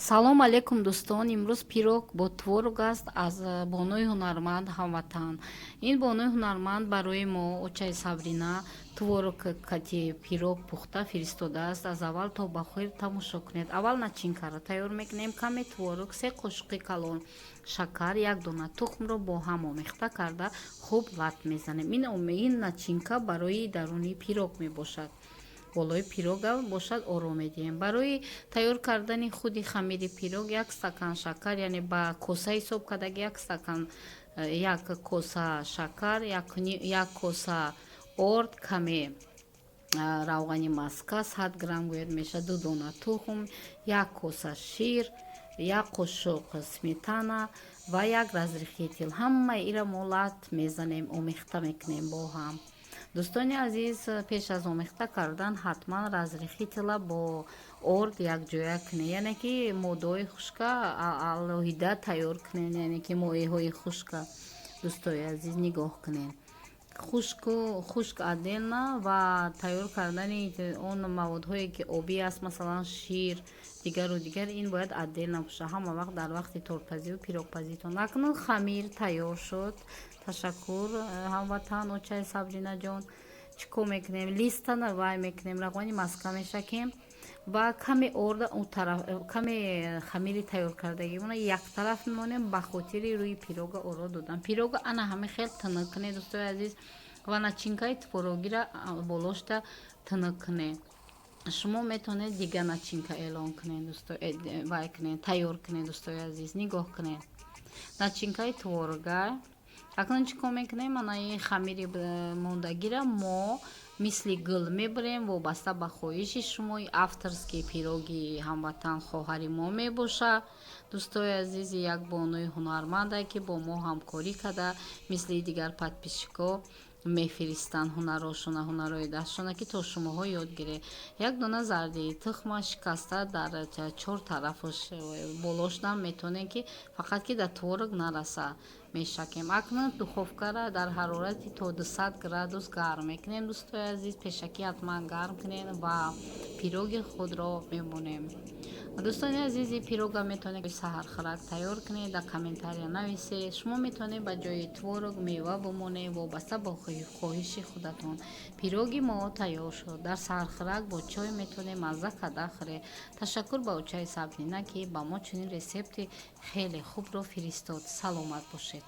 Салом алейкум, дӯстон! Имрӯз пирог бо творог аст аз бонуи ҳунарманд, ҳамватан. Ин бонуи ҳунарманд барои мо, очаи Сабрина, творог кати пирог пухта фиристодааст. Аз аввал то ба охир тамошо кунед. Аввал начинкаро тайёр мекунем. Каме творог, 3 қошуқи калон шакар, як дона тухмро бо ҳам омехта карда, хуб лат мезанем. Ин начинка барои даруни пирог мебошад, болои пирога бошад, оро медиҳем. Барои тайёр кардани худи хамири пирог як стакан шакар, яъне ба коса ҳисоб кардаги, як стакан, як коса шакар, як коса орд, каме равғани маска, 100 грамм гӯяд мешавад, ду дона тухм, як коса шир, як қошуқ сметана ва як разрыхлитель. Ҳамаи инро мо лат мезанем, омехта мекунем бо ҳам. Дӯстони азиз, пеш аз омехта кардан ҳатман разрыхлителя бо орд якҷоя кунед, яъне ки моддаҳои хушка алоҳида тайёр кунед, яъне ки моеъҳои хушка. Дӯстои азиз, нигоҳ кунед, хушку хушк отдельно ва тайёр кардани он маводҳое ки обӣ аст, масалан, шир, дигару дигар, ин бояд отдельно бошад ҳама вақт дар вақти тортпазию пирогпазитон. Акнун хамир тайёр шуд. Ташаккур, ҳамватан, очаи Сабринаҷон. Чӣ кор мекунем? Листана вай мекунем, равғани маска мешакем ва каме орда тараф, каме хамири тайёр кардагимона яктараф мемонем ба хотири рӯи пирога оро додан. Пирога ана ҳами хел тунук кунед, дӯстои азиз, ва начинкаи творогира болошта тунук кунед. Шумо метавонед дигар начинка эълон кунед, дӯсто, вай кунед, тайёр кунед. Дӯстои азиз, нигоҳ кунед, начинкаи творога. Акнун чӣ кор мекунем? Анаи хамири мондагира мо мисли гул мебарем, вобаста ба хоҳиши шумо. Авторский пироги ҳамватан, хоҳари мо мебошад. Дӯстои азизи, як бонуи ҳунарманде, ки бо мо ҳамкорӣ карда, мисли дигар подписчикҳо мефиристанд ҳунарошона, ҳунарҳои дастшона, ки то шумоҳо ёд гиред. Як дона зарди тухма шикаста дар чор тарафаш болошдам метавонем, ки фақат ки дар творог нараса, мешакем. Акнун духовкара дар ҳарорати то 200 градус гарм мекунем. Дӯстои азиз, пешакӣ ҳатман гарм кунем ва пироги худро мемонем. Дӯстони азизи, пирога метавонед саҳархӯрак тайёр кунед. Дар комментария нависед. Шумо метавонед ба ҷои творог мева бимонед, вобаста ба хоҳиши худатон. Пироги мо тайёр шуд. Дар саҳархӯрак бо чой метавонед мазза карда хӯред. Ташаккур ба очаи Сабрина, ки ба мо чунин рецепти хеле хубро фиристод. Саломат бошед.